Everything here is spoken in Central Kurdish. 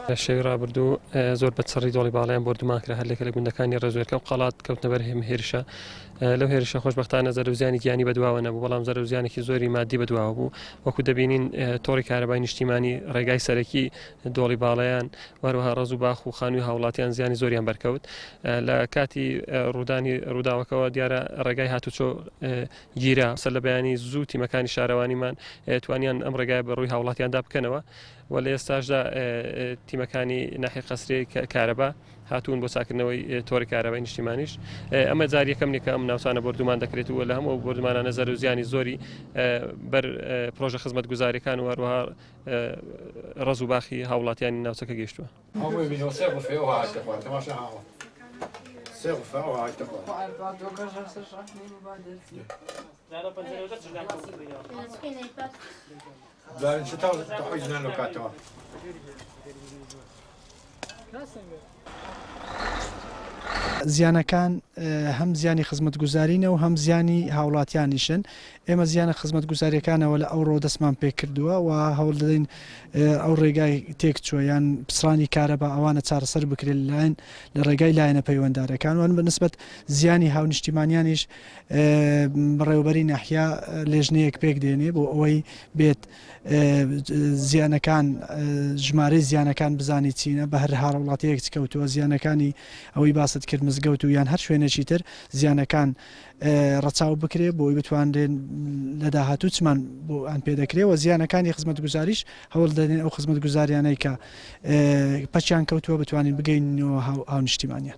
لە شەوی ڕابردوو زۆر بە چڕی دۆڵی باڵیان بۆردومان کرا هەر لەکە لە گوندەکانی ڕێزوێرکە و قەڵات کەوتنە بەر هێم هێرشە لەو هێرشە خۆشببختانە زەرەوزیانی گیانی بەدواوە نەبوو بەڵام زەرەوزیانێکی زۆری مادی بەدواوە بوو وەکو دەبینین تۆڕی کارەبای نیشتیمانی ڕێگای سەرەکی دۆڵی باڵیان وەروەها ڕز و باخ و خانووی هاوڵاتیان زیانی زۆریان بەرکەوت لە کاتی ڕوودانی ڕووداوەکەەوە دیارە ڕێگای هاتوچۆ گیرا سەر لە بەیانی زوو تیمەکانی شارەوانیمان توانیان ئەم ڕێگای بە ڕووی هاوڵاتیاندا بکەنەوە و لە ئێستاشدا تیمەکانی ناحی قەسرێ کارەبا هاتوون بۆ چاکردنەوەی تۆری کارەبای نیشتیمانیش ئەمە جار یەکەم نیە کە ئەم ناوچانە بۆردومان دەکرێت و لە هەموو بۆردومانانە زەر و زیانی زۆری بەر پرۆژە خزمەتگوزاریەکان و هەروەها ڕەز و باخی هاوڵاتیانی ناوچەکە گەیشتووە. زیانەکان هەم زیانی خزمەتگوزارینە و هەم زیانی هاوڵاتیانیشن، ئێمە زیانە خزمەتگوزاریەکانەوە لە ئەوڕۆ دەستمان پێکردووە و هەوڵ دەدەین ئەو ڕێگای تێکچووە یان پچڕانی کارەبا ئەوانە چارەسەر بکرێت لەلایەن لە ڕێگای لایەنە پەیوەندارەکان و بە نسبەت زیانی هاونیشتیمانیانیش بەڕێوەبەری ناحیە لێژنەیەک پێک دێنێ بۆ ئەوەی بێت زیانەکان ژمارەی زیانەکان بزانی چینە بە هەر هاوڵاتیەک چ کەوتووە زیانەکانی ئەوەی باست کرد مزگەوت و یان هەر شوێنێکی تر زیانەکان ڕەچاو بکرێ بۆی بتوانرێن لە داهاتوو چمان بۆ ئەن پێ دەکرێ و زیانەکانی خزمەتگوزاریش هەوڵ دەدەین ئەو خزمەتگوزاریانەی کە پەکیان کەوتووە بتوانین بگەینەوە هاونیشتیمانیان.